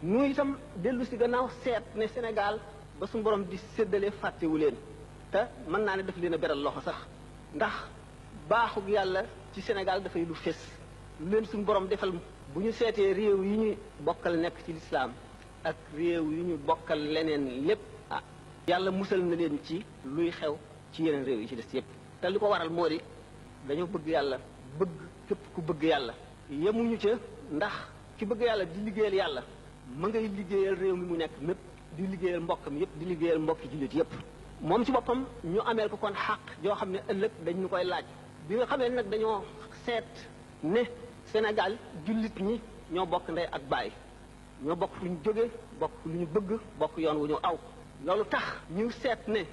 nu itam dellu si gannaaw seet ne Sénégal ba suñu borom di séddale fàttewu leen te mën naa ne daf leen a beral loxo sax ndax baaxug yàlla ci Sénégal dafay lu fés leen suñu borom defal bu ñu seetee réew yi ñu bokkal nekk ci lislaam ak réew yi ñu bokkal leneen lépp ah yàlla musal na leen ci luy xew ci yeneen réew yi ci des yépp te li ko waral moo di dañoo bëgg yàlla bëgg képp ku bëgg yàlla yemuñu ca ndax ki bëgg yàlla di liggéeyal yàlla ma ngay liggéeyal réew mi mu nekk mépp di liggéeyal mbokkam yépp di liggéeyal mbokki jullit yépp moom ci boppam ñu ameel ko kon xàq joo xam ne ëllëg dañ ñu koy laaj bi nga xamee nag dañoo seet ne Sénégal jullit ñi ñoo bokk ndey ak baay ñoo bokk lu ñu jóge bokk lu ñu bëgg bokk yoon wu ñu aw loolu tax ñu seet ne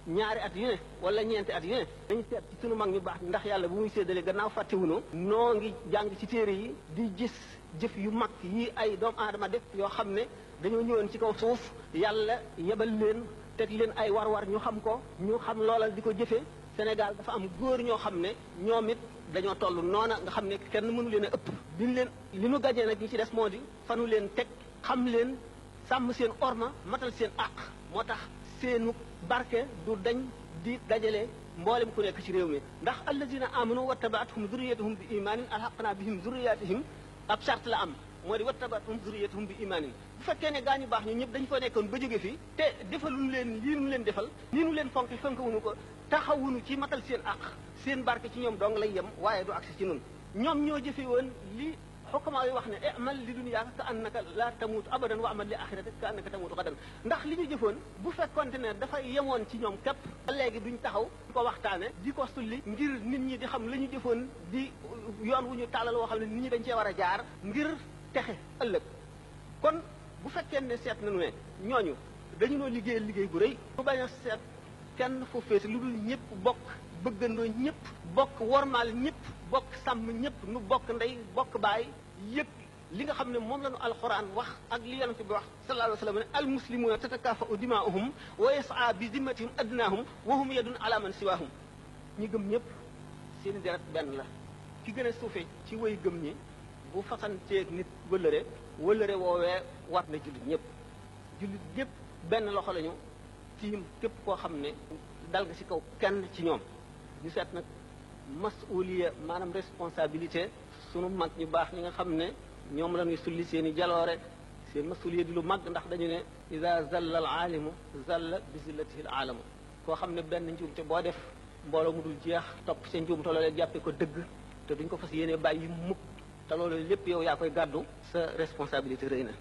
ñaari at yu ne wala ñeenti at yu ne dañu seet ci sunu mag ñu baax ndax yàlla bu muy séddale gannaaw fàttewuñu noo ngi jàng ci téere yi di gis jëf yu mag yi ay doomu aadama def yoo xam ne dañoo ñëwoon ci kaw suuf yàlla yebal leen teg leen ay war-war ñu xam ko ñu xam loola di ko jëfee Sénégal dafa am góor ñoo xam ne ñoom it dañoo toll noona nga xam ne kenn mënu leen a ëpp biñ leen li nu gajee nag ñi ci des moo di fanu leen teg xam leen sàmm seen orma matal seen àq moo tax seenu barke du dañ di dajale mboolem ku nekk ci réew mi ndax allazina amanu wattabaatuhum zurriyatuhum bi imaanin alhaqna bihim zurriyatihim ab charte la am moo di wattabaatuhum zurriyatuhum bi imaanin bu fekkee ne gaa ñu baax ñu ñëpp dañu ko nekkoon ba jóge fi te defaluñu leen lii nu leen defal nii nu leen fonkawuñu ko taxawuñu ci matal seen àq seen barke ci ñoom dong lay yem waaye du agsi ci nun ñoom ñoo jëfe woon li xukkamaa yi wax ne amal li dunyaaka ka annaka la tamuutu abadan wa amal li axiratika ka annaka tamuutu gadan ndax li ñu jëfoon bu fekkonte ne dafay yemoon ci ñoom képp léegi duñ taxaw di ko waxtaane di ko sulli ngir nit ñi di xam la ñu jëfoon di yoon wu ñu tàllal woo xam ne nit ñi dañ cee war a jaar ngir texe ëllëg kon bu fekkee ne seet nañu ne ñooñu dañu noo liggéeyal liggéey bu rëy bu bañ a seet kenn foo féete lu dul ñëpp bokk bëggandoo ñëpp bokk wormaal ñëpp bokk sàmm ñëpp nu bokk ndey bokk baay yëg li nga xam ne moom la ñu alxuraan wax ak li yonent bi wax sallallahu alayhi wa sallam ne almuslimuuna tatakaafa'u dimaa'uhum wa yas'a bi zimmatihim adnaahum wa hum yadun ala man siwaahum ñi gëm ñëpp seen deret benn la ki gën a suufe ci way gëm ñi bu fasanteeg nit wëllëre woowee war na jullit ñëpp benn loxo lañu tiim képp koo xam ne dal nga ci kaw kenn ci ñoom ñu seet nag masuliya maanaam responsabilité sunu mag ñu baax ñi nga xam ne ñoom la ñuy sulli seen i jaloore seen masuliya di lu mag ndax dañu ne ida zalla al aalimu zalla bi zillatihi al aalamu koo xam ne benn njuumte boo def mbooloo mu dul jeex topp seen njuumte loolee jàppee ko dëgg te duñ ko fas yéene bàyyi mukk te loolu lépp yow yaa koy gàddu sa responsabilité rëy na